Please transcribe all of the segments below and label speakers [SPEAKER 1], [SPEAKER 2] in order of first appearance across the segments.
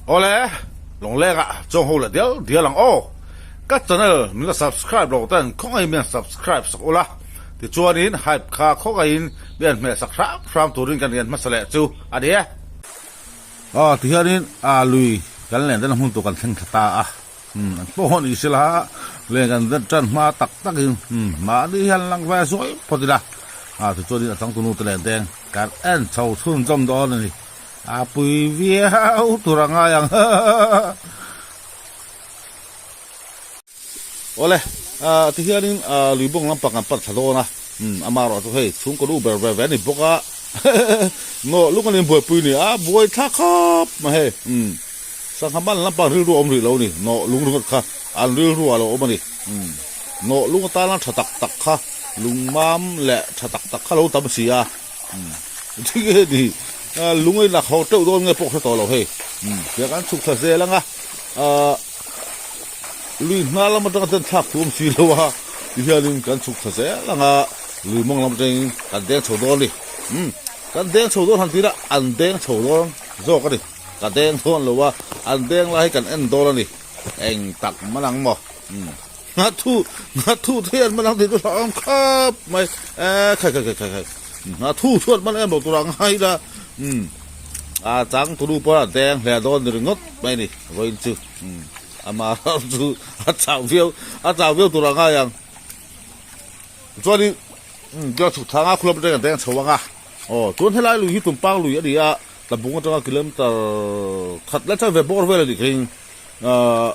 [SPEAKER 1] Awle, Lawngleng ah chuang ho leh dial dial ang aw. Ka channel min la subscribe lo ten khawngaihin min han subscribe sak ula, tichuanin hype kha khawngaihin min han hmeh sak hram hram turin kan rian hmasa leh chu a ni e. Aw tihianin a lui kan len den hmun tur kan thleng thla ta a, umm an pawh ni sela len kan den tan hma tak takin umm mahni hian lang ve zuai phawt ila, a tichuanin a changtunu te len deng kan en chho chhunzawm dawn a ni. A pui viau tur a ngai ang Awle ti hianin lui bawng lampang kan pan thla dawn a ama erawh chu hei chhungkaw nu ber ve ve a ni bawk a nawh lung a ni buaipui ni a buai thla khawp mai hei sangha man lampang rilru a awm rih lo a ni nawh lung ringawt kha an rilru ah lo awm a ni nawh lung atana tha tak tak kha lungmam leh tha tak tak kha lo tam si a. Tinge ni lung in a kho teuh dawn nge pawh hre tawh lo hei tiang an chhuk thla zel anga lui hna lam atanga ten thlak thu awm si lo a tihianin kan chhuk thla zel anga lui mawng lam atangin kan deng chho dawn a ni kan deng chho dawn han tira an deng chho dawn zawk a ni ka deng dawn lo a an deng lai hi kan en dawn a ni eng tak man ang maw. Nghathu, nghathu te hian man ang tih chu hlauhawm khawp mai. E, khai khai khai khai khai. Nghathu chuan man em lo tur ang hai ila. Umm, a chang tunu pawh a deng hle dawn ni ringawt mai ni vawiin chu. Umm, ama chu a chau viau, a chau viau tur ang hai ang. Chuanin, umm, biak chhuk thanga khulam atangin a deng chho ang a. Aw, chuan helai lui hi Tumpang lui a ni a, Tlabung atanga kilometer khat la chang ve bawr vel a nih kha. Ahh,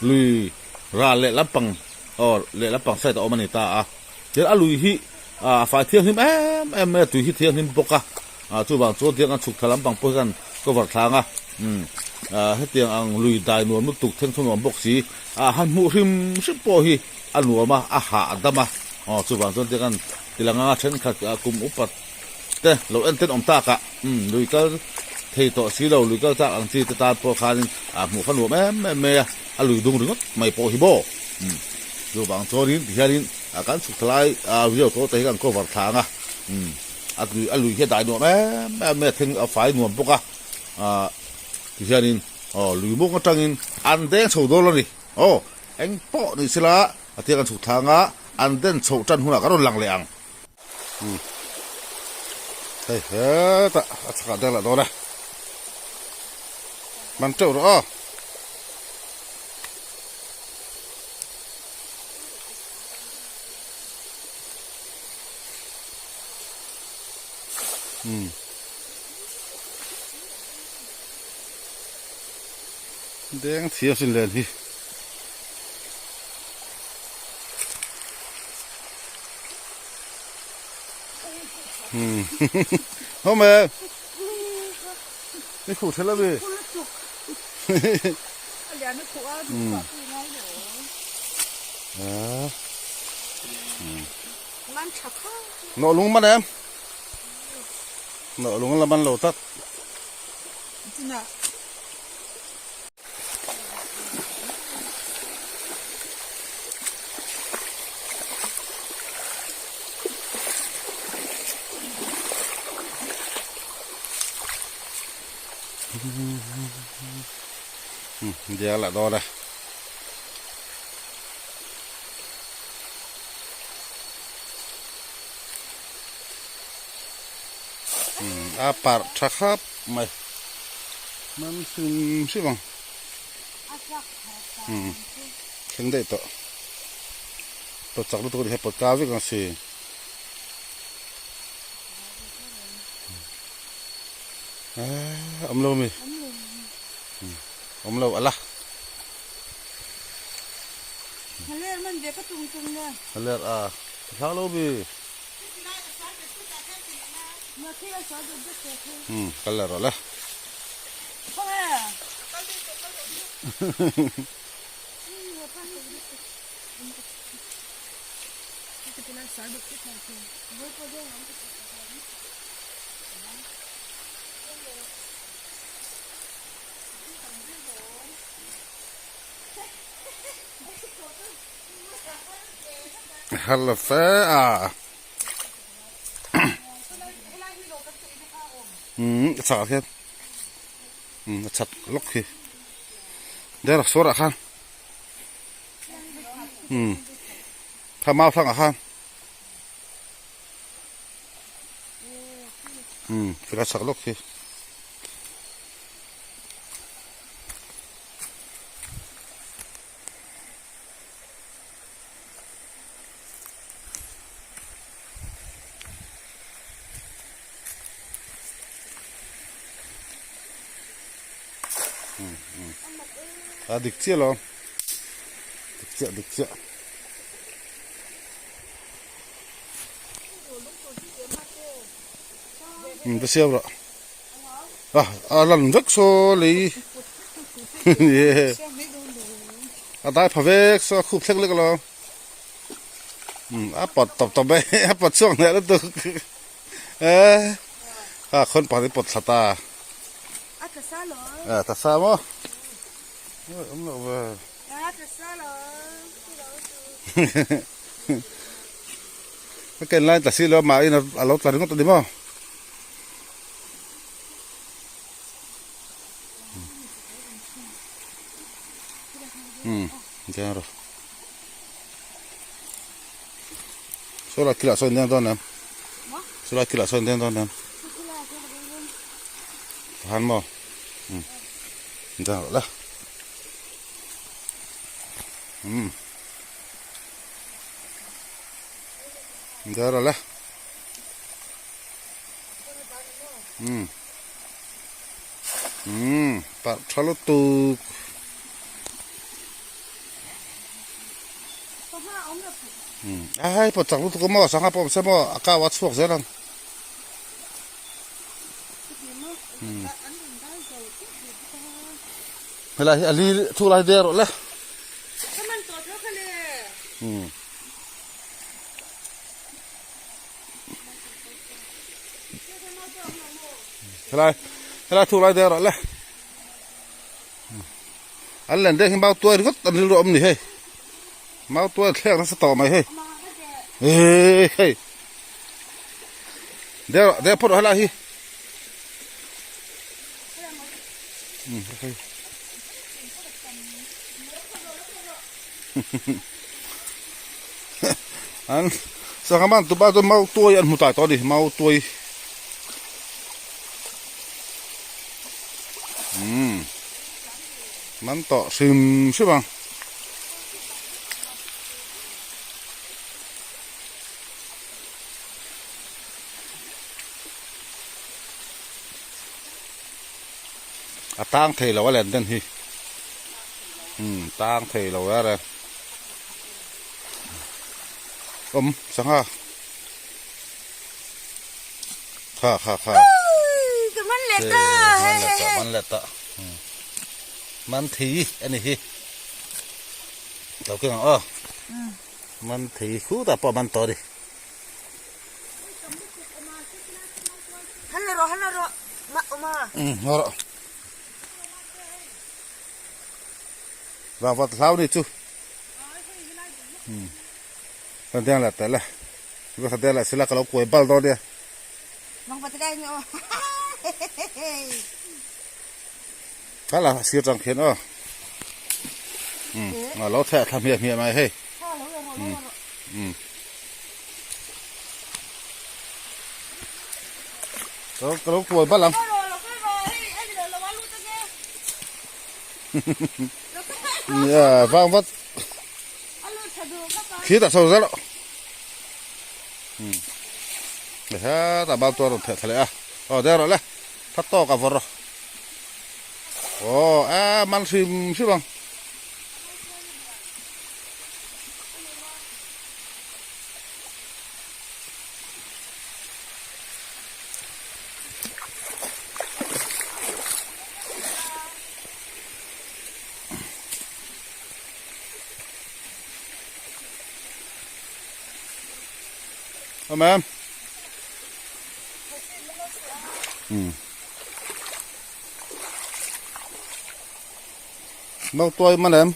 [SPEAKER 1] lui. Ral leh lampang aw leh lampang side a awm a ni ta a, tian a lui hi a fai thianghlim em em mai a, tui hi thianghlim bawk a, ah chuvang chuan tiang an chhuk thla lampang pawh hian cover thlang a, umm ah hetiang ang lui dai nuam lutuk thleng thu nuam bawk si ah han hmuh hrim hrim pawh hi a nuam a, a hah a dam a, aw chuvang chuan tiang an ti lang anga thenkhat kum upat te lo en ten awm tak ah umm lui kal thei tawh si lo lui kal chak ang chi te tan pawh khanin ah hmuh kha nuam em em mai a. A lui dung ringawt mai pawh hi maw? Umm chuvang chuanin tihianin kan chhuk thalai video tawh te hi kan cover thla ang a, umm a lui a lui hi a dai nuam em em mai a thleng a fai nuam bawk a, ah tihianin aw lui mawng atangin an deng chho dawn a ni aw eng pawh ni sela a tia kan chhuk thla ang a an den chhoh tan hunah kan rawn lang leh ang. Umm hei hetah a chhakah deng lah dawn e man teuh rawh aw. Umm deng thiam sin len hi. Hom e. Ni khu thela bi. Nọ lung man em. Nọ lung là man lo tắt. Dia lah dawn e. A parh tha khap mai. Man hrim hrim ang. Umm thleng daih tawh. Pawt chak lutuk a ni he pawt kar vek ang si. Aaa awm lo mi. Awm lo ala.
[SPEAKER 2] Haler man ve ka tum tum le.
[SPEAKER 1] Haler a. Hlau lo mi. Umm kal leh rawh le. Har la fe a. Umm a chhakah khian umm a chhak lawk khi. Der sawrah khan umm kha mau thlangah khan umm khilai chhak lawk khi. A dik chiah lo dik chiah dik chiah um ka siam rawh a a lan vek saw lei a dai pha vek saw a khup thleng lek lo um a pawt tawp tawp mai a pawt chhuak hneh lutuk eh a khawn pakhat hi pawt thla ta
[SPEAKER 2] a tla sa lo
[SPEAKER 1] a tla sa maw awm loh ve
[SPEAKER 2] a tla sa lo
[SPEAKER 1] ka ken lai tla si lo a mahin a lo tla ringawt a ni maw. Umm deng rawh saw lai thilah sawn deng dawn em saw lai thilah sawn deng dawn em han maw umm deng rawh le umm deng rawh le umm umm parh tha lutuk. A hei pawh chak lutuk a maw sangha pawh awm se maw a kau a chhuak zel ang. Helai hi a li thu lai der rawh le. Helai helai thu lai der rawh le. An len deuh hi mau tuai ringawt an rilru awm ni hei mau tuai thlek nasa tawh mai hei eh hei deuh deuh phawt helai hi um hei an sangha man tupa chuan mau tuai an hmu tai tawh a ni mau tuai. Umm man tawh hrim hrim ang. A tang thei lo a len den hi umm tang thei lo er e awm sangha. Kha kha kha.
[SPEAKER 2] Ka man leh ta.
[SPEAKER 1] Man leh ta man leh ta. Man thi ani hi. Lo keng ang aw. Man thi khu ta pawh man tawh ni.
[SPEAKER 2] Hal rawh hal rawh. Ma oma.
[SPEAKER 1] Hal rawh. Vang vat hlau ni chu. Kan deng leh teh le. Ka kha deng leh sila ka lo kuai bal dawn nia.
[SPEAKER 2] Mang pa takai ni aw.
[SPEAKER 1] Kha la sir tang khian aw. Um a lo theh thla hmiah hmiah mai hei. Um um. Ka lo kuai bal ang. Nia vang vat. Khi ta chho zel ha ta bal tuar rawn theh thla leh a aw der rawh le tha tawk a vawr rawh aw a man hrim hrim ang Awm em? Um. Mau tuai man em?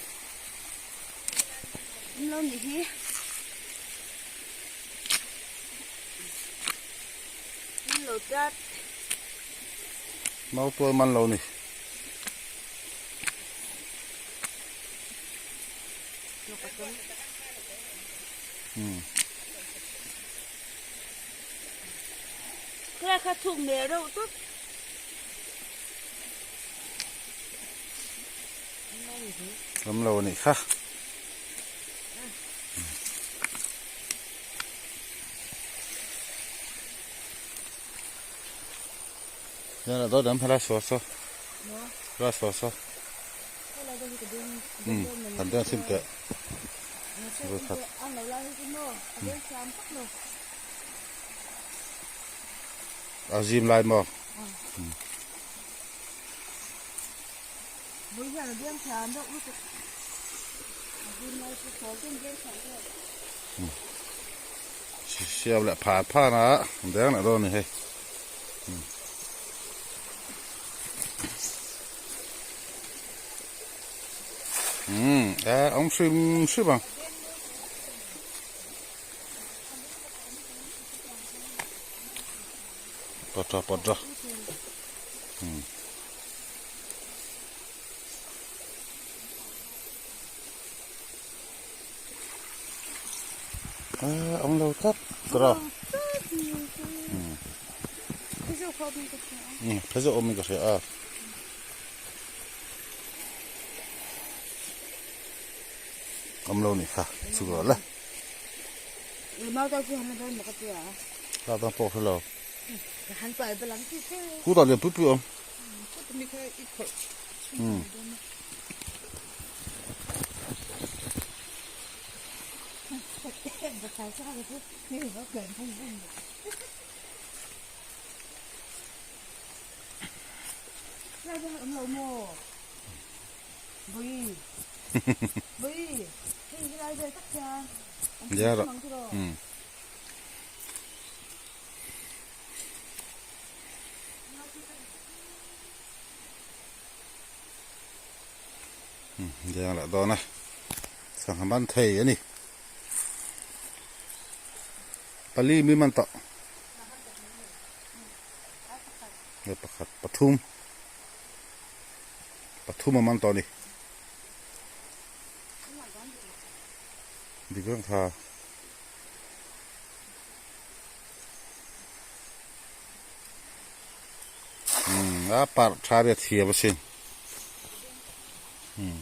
[SPEAKER 2] Lo ni hi. Lo tlat.
[SPEAKER 1] Mau tuai man lo ni.
[SPEAKER 2] Kha kha chhuk meh reuh tawp.
[SPEAKER 1] Awm lo a nih kha. Nè đó đấm hay là xóa xóa. Ra xóa xóa. Ừ, thành ra xin tệ. Rồi thật. A zim lai maw? Siam leh phan phan a deng leh dawn a ni hei. Umm a awm hrim hrim ang. Pawt rawh pawt rawh umm. A awm lo tlat tawh a umm phei zawk awmin ka hria a. Awm lo nih kha chhuk rawh le. Ka dang pawh hre lo. Kutah lian pui pui awm. Umm. Nia rawh umm. Deng leh dawn a sangha man thei a ni pali mi man tawh pakhat pathum pathum a man tawh a ni dik reng kha. Umm a parh tha ria thiam asin umm.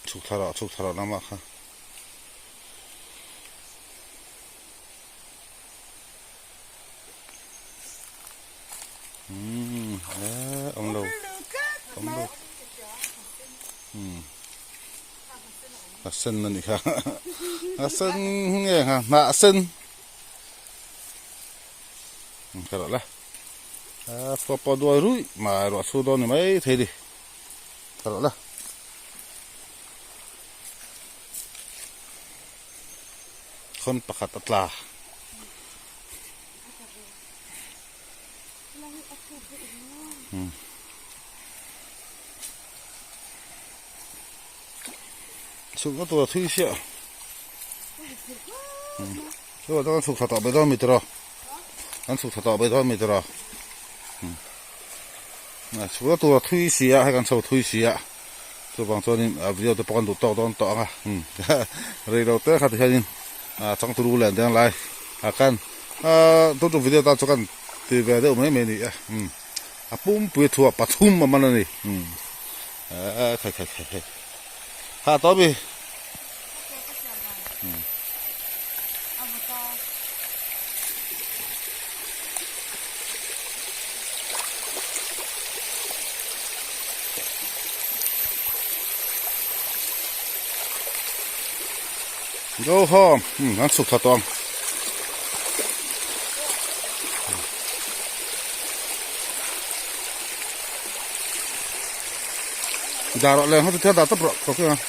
[SPEAKER 1] Chhuk thla rawh chhuk thla rawh nangmah kha. Umm eh awm lo awm lo umm a sen a nih kha a sen nge kha hnah sen ka rawh la a chhuak pawh duai ruih mai ruah chhu dawn ni mai thei ni ka rawh la. Khawn pakhat a tla. Chhuk na tur a thui siah. Chu ah chuan chhuk thla tawh mai dawn mi tiraw. An chhuk thla tawh mai dawn mi tiraw. Chhuk na tur a thui si a hei kan chho thui si a. Chuvang chuanin video te pawh kan duh tawk dawn tawh ang a. Rei lo te kha ti hianin changturu leh an deng lai a kan tun tum video tan chu kan ti ve deuh mai mai a ni e. A pumpui thuah pathum a man a ni. Khai khai khai khai ha tawh mi. Go home an chhuk thla tawh ang. Dah rawh le, hmasa thian dah tawp rawh, tawk ang.